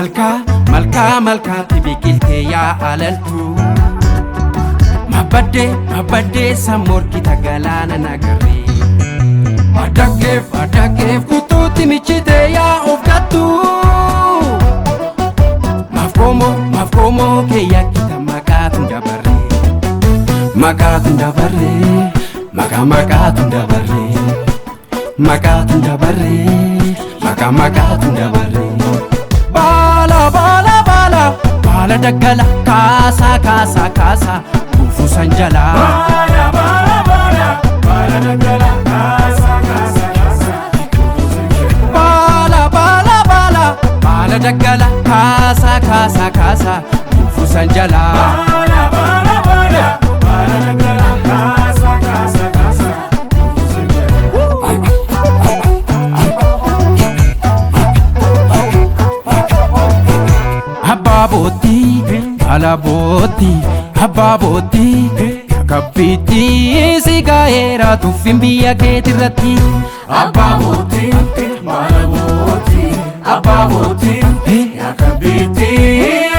Malkaa malkaa malkaatti biqiltee yaa alaltu. Mabaddee mabaddee sammoorkita galaana nagarree. Adakkeef adakkeef kutuutti michitee yaa of gattu. Maaf koomoo maaf koomoo kee yakkita maqaatu dabarree. Maqaatu dabarree maqaa maqaatu dabarree. Maqaatu dabarree maqaa maqaatu dabarree. Baala baala baala baala daggala kaasaa kaasaa kaasaa buufuusan jalaa. Baala baala baala baala daggala kaasaa kaasaa kaasaa. Baala baala baala baala daggala kaasaa kaasaa kaasaa buufuusan jalaa. Baala baala baala baala daggala kaasaa kaasaa kaasaa. Abbaa boottii baala boottii abbaa boottii kabbiitti si gaa'eera tuffin biyya keetirratti. Abbaa boottii baala boottii abbaa boottii yaakabiitti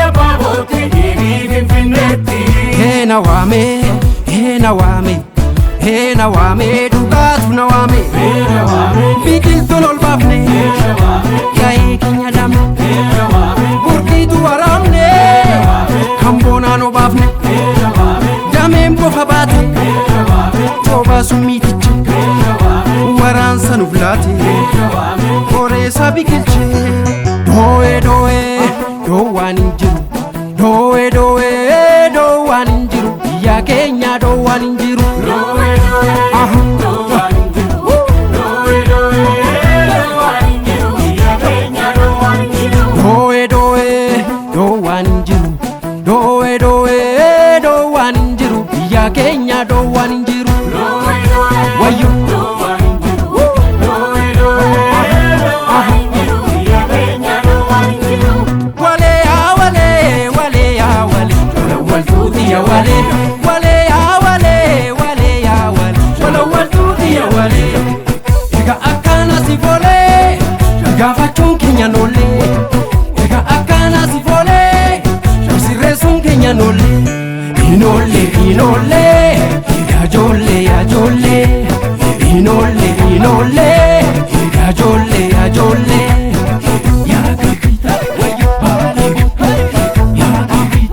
abbaa boottii dhiirii finfinneetti. Heena waame heena waame heena waame dhugaatu na waame Heena waame biqiltuun ol baafne heena waame yaa'ee keenya dhabne heena waame burqiitu waraabne kan boonaan obaafne heena waame dameen bofa baate heena waame coobaa summiiticha heena waame waraansa nuuf laate heena waame. qoreessa biqilche doo'ee doo'ee doowwaan hin jiru doo'ee doo'ee doowwaan hin jiru biyya keenya doowwaan hin jiru. Doowwee doowwee Aha. doowwaan hin jiru. Doowwee doowwee doowwaan hin jiru. Biyya keenya doowwaan hin jiru. Doo'ee doo'ee doowwaan hin jiru doo'ee doo'ee doowwaan hin jiru biyya keenya doowwaan hin jiru. Doowwee doowwee Wayyo. doowwaan hin jiru. Doowwee doowwee doowwaan hin jiru. Biyya keenya doowwaan hin jiru. Walee yaa walee walee yaa walee walawaltuuti yaa walee walee yaa walee walee yaa walee walawaltuuti yaa walee. Egaa akkana si folee gaafachuun keenya noollee egaa akkana si folee sirreessuun keenya noollee inoollee inoollee yajoollee yajoollee inoollee inoollee yajoollee yajoollee. Yaa kakita baala yaa kakita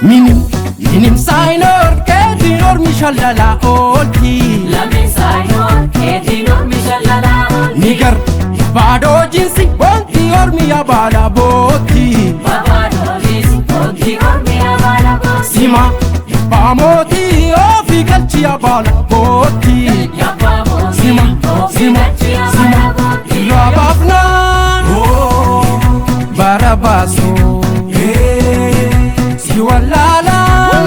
Minim minim saayinoor keetiin ormi shallalaa oolti. Lameen saayinoor keetiin ormi shallalaa oolti. Nigar baadoo jinsi wanti ormi yabaala bootti. Babaadolis wanti ormi yabaala booti. Sima baamooti ofii galchi yabaala bootti. Yabbaa booti Sima ofii sima galchi sima yabaala booti. irraa baafnaan bara baasoo si wallaalaan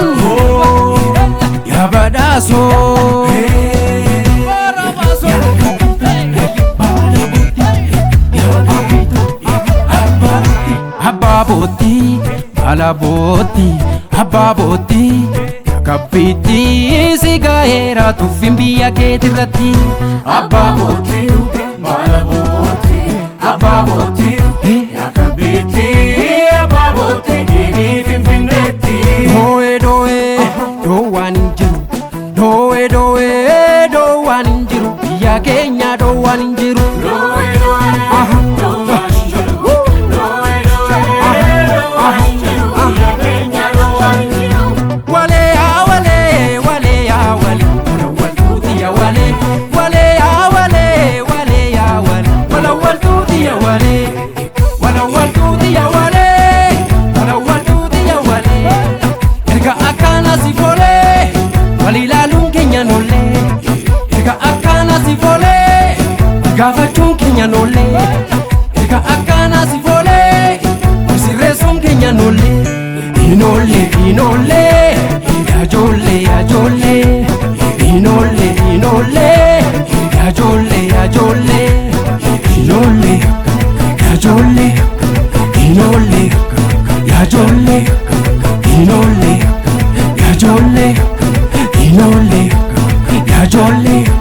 yaa badhaasoo. Bara baasoo. Abbaa boottii baala boottii abbaa boottii kabbiitti si gaa'eera tuffin biyya keetirratti. Abbaa boottii baala boottii abbaa boottii yaakabiitti abbaa boottii dhiirii finfinneetti. Doo'ee doo'ee doowwaan hin jiru doo'ee doo'ee doowwaan hin jiru biyya keenya doowwaan hin jiru. Doowwee doowwee Aha. doowwaan hin jiru. Doowwee doowwee doowwaan hin jiru. Biyya keenya doowwaan hin jiru. Walee yaa walee walee yaa walee walawaltuuti yaa walee walee yaa walee walee yaa walee walawaltuuti yaa walee walawaltuuti yaa walee walawaltuuti yaa walee erga akkana si folee wal ilaaluun keenya noollee erga akkana si folee gaafachuun keenya noollee erga akkana si folee sirreessuun keenya noollee. Inoollee inoollee yajoollee yajoollee inoollee inoollee yajoollee yajoollee inoollee yajoollee inoollee yajoollee inoollee yajoollee inoollee yajoollee. Ijoollee.